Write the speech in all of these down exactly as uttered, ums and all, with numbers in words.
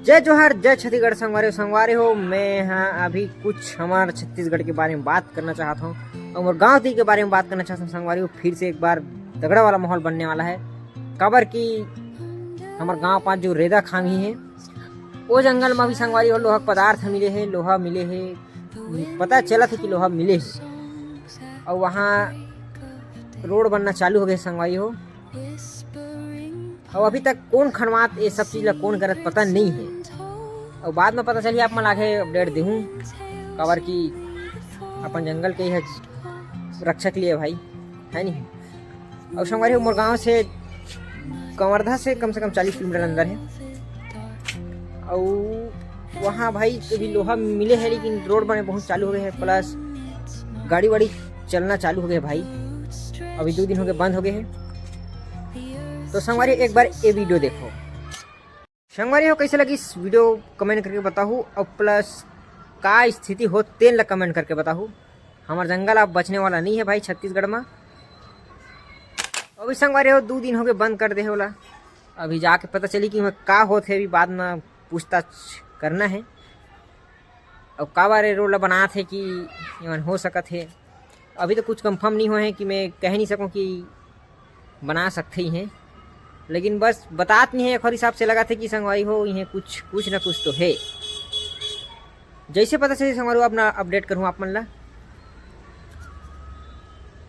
जय जोहार, जय छत्तीसगढ़ संगवारी हो। संगवारी हो, मैं हाँ अभी कुछ हमार छत्तीसगढ़ के बारे में बात करना चाहत हूँ और मोर गाँव दी के बारे में बात करना चाहत हूँ। संगवारी हो, फिर से एक बार तगड़ा वाला माहौल बनने वाला है, काबर कि हमार गाँव पास जो रेदा खामी है, वो जंगल में भी संगवारी हो लोहा के पदार्थ मिले है, लोहा मिले है, पता चला था कि लोहा मिले है। और वहाँ रोड बनना चालू हो गए संगवारी हो। और अभी तक कौन खनवात ये सब चीज ला कौन करत पता नहीं है। और बाद में पता चली आप मन आगे अपडेट देहूँ, काबर कि अपन जंगल के ही रक्षक लिए भाई, है नहीं। और संगवारी हो, मोर गाँव से कवर्धा से कम से कम चालीस किलोमीटर अंदर है। और वहाँ भाई अभी लोहा मिले है, लेकिन रोड बने बहुत चालू हो गए है, प्लस गाड़ी वाड़ी चलना चालू हो गए भाई। अभी दो दिन हो गए बंद हो गए है। तो संगवारी एक बार ये वीडियो देखो। संगवारी हो, कैसे लगी इस वीडियो कमेंट करके बताहू, और प्लस का स्थिति हो तेन ला कमेंट करके बताहू। हमार जंगल अब बचने वाला नहीं है भाई छत्तीसगढ़ में। अभी संगवारी हो दो दिन हो गए बंद कर दे होला। अभी जाके पता चली कि मैं का होत है, अभी बाद में पूछताछ करना है। अब का बारे रोड ला बनात है कि एमन हो सकत है, अभी तो कुछ कंफर्म नहीं हुआ है कि मैं कह नहीं सकूँ कि बना सकते ही हैं, लेकिन बस बतात नहीं है। एक हिसाब से लगा थे कि संगवारी हो इन्हें कुछ कुछ ना कुछ तो है। जैसे पता चले संगवारी हो अपना अपडेट करूँ आप मन ला।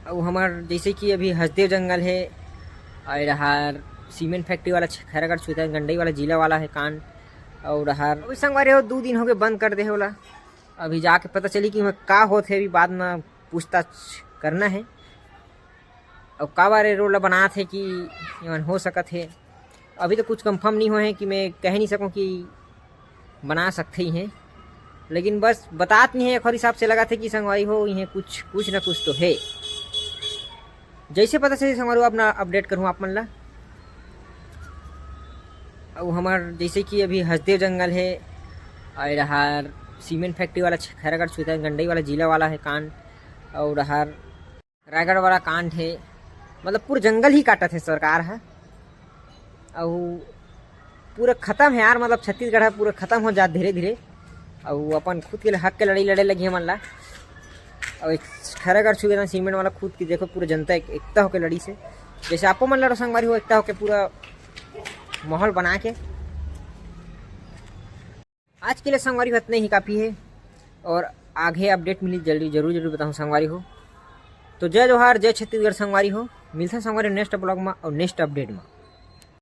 अब हमार जैसे कि अभी हसदेव जंगल है, और रहा सीमेंट फैक्ट्री वाला खैरागढ़ छुटा गंडई वाला जिला वाला है कांड, और रहा अभी संगवारी हो दो दिन हो गए बंद कर दे होला। अभी जाके पता चली कि मैं का होत है, अभी बाद में पूछताछ करना है। और का बारे रोड ला बनात है कि एमन हो सकत है, अभी तो कुछ कंफर्म नहीं हुआ है कि मैं कह नहीं सकूँ कि बना सकते ही हैं, लेकिन बस बतात नहीं है। एक हिसाब से लगा थे कि संगवारी हो इन्हें कुछ कुछ ना कुछ तो है। जैसे पता चले संगवारी हो अपना अपडेट करूँ आप मन ला। अब हमार जैसे कि अभी हसदेव जंगल है, और रहा सीमेंट फैक्ट्री वाला खैरागढ़ छुटा गंडई वाला जिला वाला है कांड, और रहा रायगढ़ वाला कांड है, मतलब पूरा जंगल ही काटत है सरकार है। और पूरा खत्म है यार, मतलब छत्तीसगढ़ है पूरा खत्म हो जात धीरे धीरे। और अपन खुद के लिए हक के लड़ाई लड़े लगी हमन ला। और एक खैरागढ़ छुटा सीमेंट वाला खुद की देखो पूरा जनता एक, एकता होकर लड़ी से, जैसे आपो मन लड़ो संगवारी हो एकता होकर पूरा माहौल बना के। आज के लिए संगवारी हो इतना ही काफ़ी है, और आगे अपडेट मिली जल्दी जरूर जरूर बताऊँ संगवारी हो। तो जय जोहार, जय छत्तीसगढ़ संगवारी हो। मिलते हैं संगवारी नेक्स्ट ब्लॉग में और नेक्स्ट अपडेट में।